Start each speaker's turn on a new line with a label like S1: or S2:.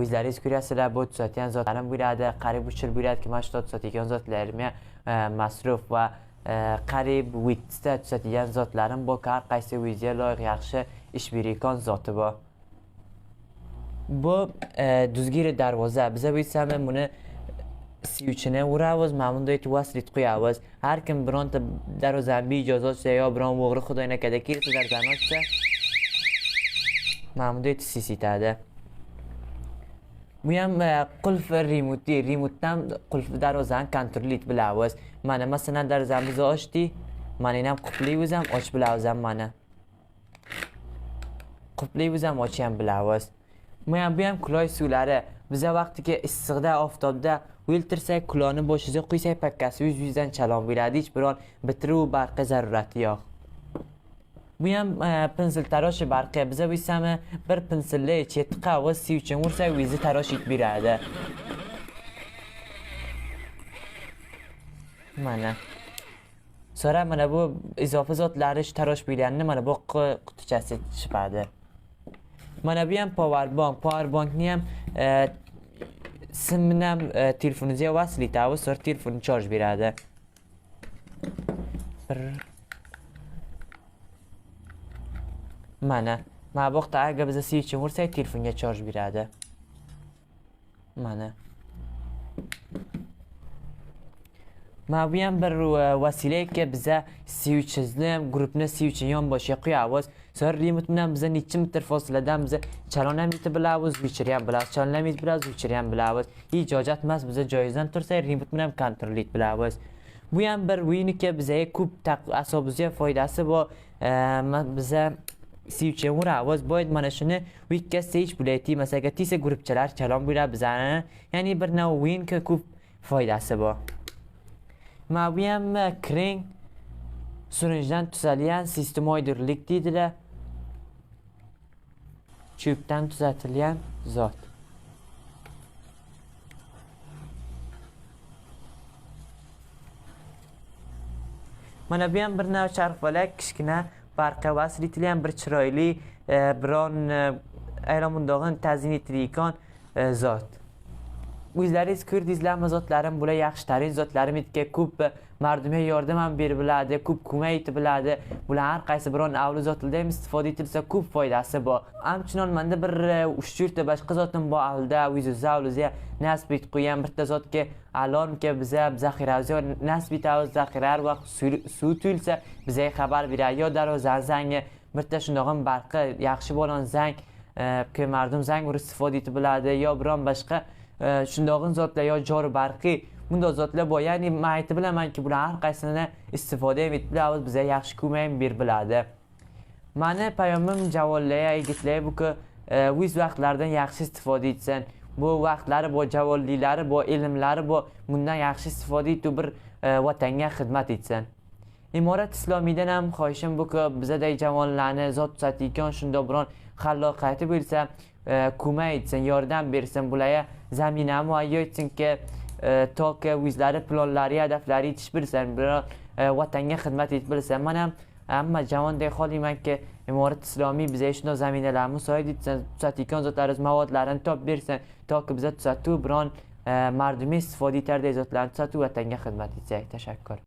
S1: O'zlaringiz ko'rasizlar, bu tuzatgan zotlarim bo'ladi. Qariyb 3 yil bo'ladi ki, mana shu tuzatgan zotlarimga masruf va qariyb 7 ta tuzatgan zotlarim bor. Har qaysi o'ziga loyiq yaxshi ish berayotgan zoti bor. Bu duzgiri darvoza. Biza bu buni siyuchini uramiz, mana bunday vasl etib qo'yamiz. Har kim bironta darvozani beijoza ochsa yo biron o'g'ri xudoynakada kelsa darvozani ochsa, mana bunday sisitadi. Bu ham qulf remoti, remotdan qulf darvozani kontrol etib bilamiz. Mana masalan darvozamizni ochdik, mana ham qulflaymiz ham ochib bilamiz ham mana. Qulflaymiz ham ochib ham bilamiz. Bu ham kuloy suvlari. Biza vaqtiki issiqda, oftobda o'ltirsak, kuloni boshiga qo'ysak, pakkasi yuz-yuzdan chalon bo'ladi. Hech biron bitiruv barqi zarurati yo'q. Bu ham pensil taroshi barqi. Biza bu esa bir pensilni chetga qavs suvchi ursak, o'zi tarosh etib beradi. Mana. Sonra mana bu izofa zotlari shu tarosh berganini mana bu qutichasi chiqadi. Mana bu ham power bank. Power bankni ham sim bilan telefoningizga vasl etamiz, sonra telefonni charge beradi. Bir Mana bu yoqda agar biza switchni ursak, telefonga charge beradi. Mana. Mana bu ham bir vasilaki biza switchimizni, guruhni switchini yonboshiga qo'yamiz. Sonra remote bilan biza necha metr fosiladan biza chalon ham yetib bilamiz, o'chira ham bilamiz, chalon ham yetib bilamiz, o'chira ham bilamiz. Hech hojat emas, biza joyimizdan tursak remote bilan kontrol etib bilamiz. Bu ham bir o'yiniki bizga ko'p asobimizga foydasi bor. Biza switchni uramiz. Boyad mana shuni wikka switch bo'ladi, masalan, tisa guruhchalar chalon bo'ladi bizani. Ya'ni bir nav o'yinga ko'p foydasi bor. Mana bu ham kring surinjdan tuzalgan sistemoidirlik deydilar. Cho'pdan tuzatilgan zot. Mana bu ham bir nav charxfalak kichkina barqa vasl etilgan bir chiroyli biron aylan bundog'in tazyin etilgan zot. O'zlaringiz ko'rdingizlarmi zotlarim, bular yaxshi tarin zotlarim etga ko'p mardumga yordam ham berib biladi, ko'p ko'mak etib biladi. Bular har qaysi biron avli zotlarda ham istifoda etilsa ko'p foydasi bor. Amchinon menda bir 3-4 ta boshqa zotim bor avlda, o'zi avlizga nasib etib qo'ygan bitta zotga alarmga biza zaxiramizga nasib etamiz, zaxira har vaqt suv tuyulsa bizga xabar beradi. Yo darvozani zangi bitta shundog'im barqi yaxshi bo'lgan zang ki mardum zang urib istifoda etib biladi yo biron boshqa shundog'in zotlar yo jori barqi bunday zotlar bor. Ya'ni men aytib bilamanki, bular har qaysini istifoda ham etib bilamiz, bizga yaxshi ko'mak ham berib biladi. Mani payomim javonlarga, yigitlarga bu-ku o'z vaqtlaridan yaxshi istifoda etsin. Bu vaqtlari bor, javonliklari bor, ilmlari bor. Bundan yaxshi istifoda etib bir vatanga xizmat etsin. Imorat Islomiydan ham xohishim bu-ku bizaday javonlarni zot tuzatayotgan shundoq biron xalloqiyati bo'lsa, ko'mak etsin, yordam bersin, bularga zamina muayyo etsinki, toki o'zlari planlari, hadaflari yetish bilsin, biron vatanga xizmat etib bilsin. Men ham hamma javonday xohlaymanki, Imorat Islomiy bizga shunday zaminalarni musoid etsin, tuzatayotgan zotlarimiz mavodlarini topib bersin, toki biza tuzatuv biron mardumga istifoda etarday zotlarni tuzatuv vatanga xizmat etsak. Tashakkur.